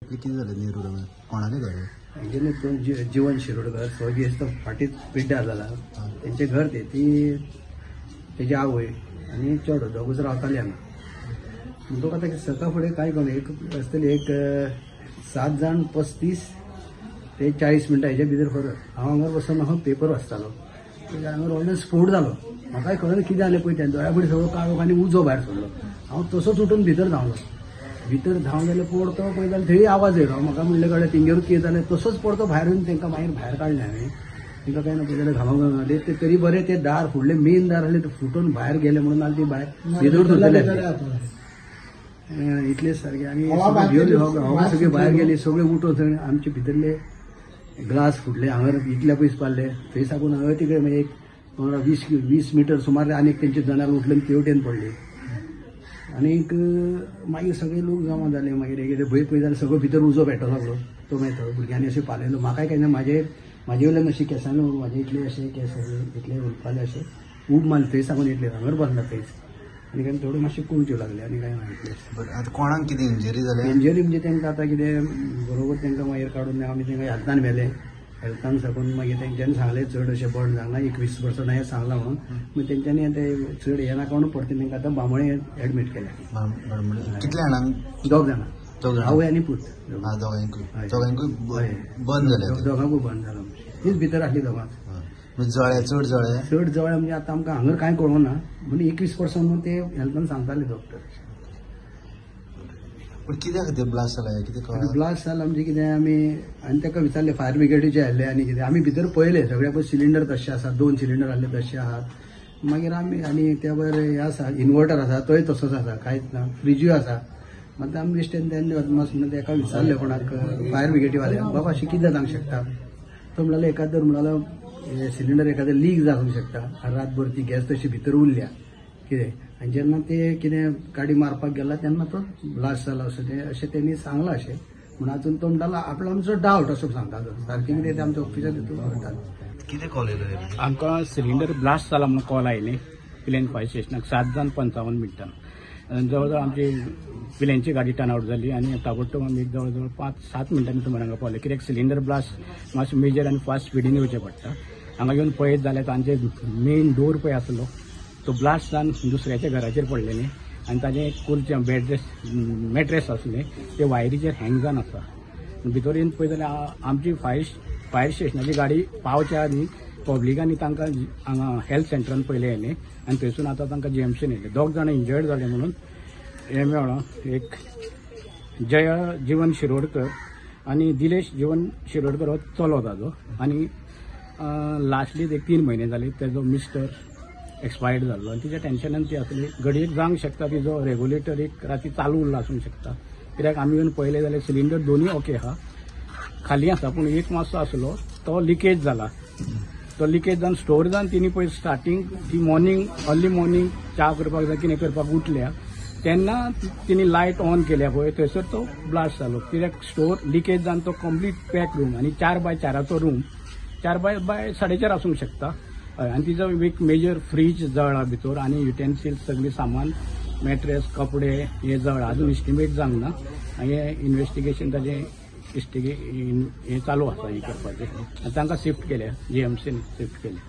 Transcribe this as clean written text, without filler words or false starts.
कितें जालें नेहरू नगर कोणालें घर? हेंगेलें तो जीवन शिरोडकर स्वर्गीय फाटीच पिड्ड्यार जाला तेंचें घर तें ती तेजी आवय आनी चेडो दोगूच रावताले हांगा. म्हणटकच आतां सकाळ फुडें कांय कळना एक आसतली एक 7 जाण 35 ते 40 मिनटां हेच्या भितर फरक. हांव हांगा बसून हांव पेपर वाचतालो तेज्या हांगा व्हडलो स्फोट जालो. म्हाकाय कळना कितें जालें पळय तें दोळ्या फुडें सगळो काळोख आनी उजो भायर सरलो. हांव तसोच उठून भितर धांवलो. भितर धांव जाल्यार पडतो पळय जाल्यार थंय आवाज येयलो. म्हाका म्हणलें कळ्ळें तेंगेरूच कितें जालें. तसोच पडतो भायर येवन तांकां मागीर भायर काडलें हांवें. तांकां कांय ना पळय जाल्यार घामा घाले ते तरी बरें ते दार फुडलें मेन दार आसलें तें फुटून भायर गेलें म्हणून नाल्यार ती भायर भितर सरतले इतलेच सारकें. आनी हवा सगळी भायर गेली सगळे उठून थंय आमचे भितरले ग्लास फुटले हांगा इतल्या पयस पारले थंय साकून हांगा तिकडे म्हणजे एक 20 मिटर सुमार आनी एक तेंचे जनाल उठले ते वटेन पडले. आनीक मागीर सगळे लोक जमा जाले. मागीर एक भंय पळय जाल्यार सगळो भितर उजो पेटो लागलो. तो मागीर थोडो भुरग्यांनी अशें पालयलो. म्हाकाय कांय ना म्हाजे वयल्यान अशें केंसांनी म्हाजे इतले अशे केंस इतले उरपाले अशें ऊब मारले थंय साकून इतले हांगर बसला थंयच. आनी काय थोड्यो मातशें कुमच्यो लागले आनी कांय ना इतलें. बरें आतां कोणाक कितें इंजरी जाल्या? इंजरी म्हणजे तांकां आतां कितें बरोबर तांकां मागीर काडून आमी तांकां हेल्थान व्हेलें. हेल्थान साकून मागीर तेंच्यांनी सांगलें चड अशें बर्न जावंक ना 21% हें सांगलां म्हणून. मागीर तेंच्यांनी आतां चड हें नाका म्हणून परतें तांकां आतां बांबोळे एडमीट केलें. कितले जाणांक? दोग जाणां, आवय आनी पूत. दोगांकूय दोगांकूय बंद जालें? दोगांकूय बंद जालो. तीच भितर आसली दोगांच. जळ्ळे चड जळ्ळे? चड जळ्ळे म्हणजे आतां आमकां हांगर कांय कळोना म्हणून 21% म्हणून ते हेल्थान सांगताले डॉक्टर. पूण कित्या खातीर ब्लास्ट जाला कितें कळ्ळां? ब्लास्ट जाला म्हणजे कितें आमी आनी ताका विचारलें फायर ब्रिगेडीचे आयिल्ले आनी कितें आमी भितर पळयलें सगळ्या पळय सिलिंडर तशे आसा 2 सिलिंडर आसले तशे आहात. मागीर आमी आनी त्या भायर हें आसा इन्वर्टर आसा तोय तसोच आसा कांयच ना. फ्रिजूय आसा. मागीर आमी बेश्टे तेन्ना अदमास म्हणून ताका विचारलें कोणाक फायर ब्रिगेडीवाल्याक बाबा अशें कितें जावंक शकता. तो म्हणटालो एकादर म्हणटालो सिलिंडर एखादें लीक जावंक शकता रातभर ती गॅस तशी भितर उरल्या कितें आनी जेन्ना ते कितें गाडी मारपाक गेला तेन्ना तो ब्लास्ट जाला असो तें अशें तेणी सांगलां अशें म्हणून आजून तो म्हणटालो आपलो आमचो डावट असो सांगता. सारकें कितें तें आमच्या ऑफिसार तितून कळटालें. कितें कॉल येयलो? आमकां सिलिंडर ब्लास्ट जाला म्हणून कॉल आयले पिलेन फायर स्टेशनाक 7:55. जवळ जवळ आमची पिलेनची गाडी टर्न आवट जाली आनी ताबडतोब आमी जवळ जवळ 5-7 मिनटांनी सुमार हांगा पावले. कित्याक सिलिंडर ब्लास्ट मातसो मेजर आनी फास्ट स्पिडीन येवचें पडटा. हांगा येवन पळयत जाल्यार तांचे मेन डोर पळय आसलो तो ब्लास्ट जावन दुसऱ्याच्या घराचेर पडलेलें आनी ताजें कुर्चे बेड्रेस मॅट्रेस आसलें ते वायरीचेर हँग जावन आसा. भितर येवन पळयत जाल्यार आमची फायर स्टेशनाची गाडी पावच्या आदी पब्लिकांनी तांकां हांगा हेल्थ सेंटरान पयलें येयलें आनी थंयसून आतां तांकां जीएमसीन येयलें. 2 जाणां इंजर्ड जाले म्हणून हें मेळ्ळो. एक जया जीवन शिरोडकर आनी दिलेश जीवन शिरोडकर हो चलो ताजो आनी लास्टली एक 3 म्हयने जाले तेजो मिस्टर एक्सपायर्ड जाल्लो आनी तिच्या टेन्शनान ती आसली. घडयेक जावंक शकता तिजो रेगुलेटर एक राती चालू उरला आसूंक शकता. कित्याक आमी येवन पळयलें जाल्यार सिलिंडर दोनूय ओके आहा खाली आसा पूण एक मातसो आसलो तो लिकेज जाला. तो लिकेज जावन स्टोर जावन तिणी पळय स्टार्टींग ती मॉर्निंग अर्ली मॉर्निंग च्या करपाक जाय कितें करपाक उठल्या तेन्ना तिणी लायट ऑन केल्या पळय थंयसर तो ब्लास्ट जालो. कित्याक स्टोर लिकेज जावन तो कंप्लीट पॅक रूम आनी 4x4 room 4x 4.5 आसूंक शकता. हय आनी तिजो एक मेजर फ्रीज जळ्ळा भितर आनी युटेन्सिल्स सगळें सामान मॅट्रेस कपडे हे जळ्ळा. अजून इस्टिमेट जावंक ना आनी इन्वेस्टिगेशन ताजें हें चालू आसा हें करपाचें आनी तांकां शिफ्ट केल्या जीएमसीन शिफ्ट केल्या.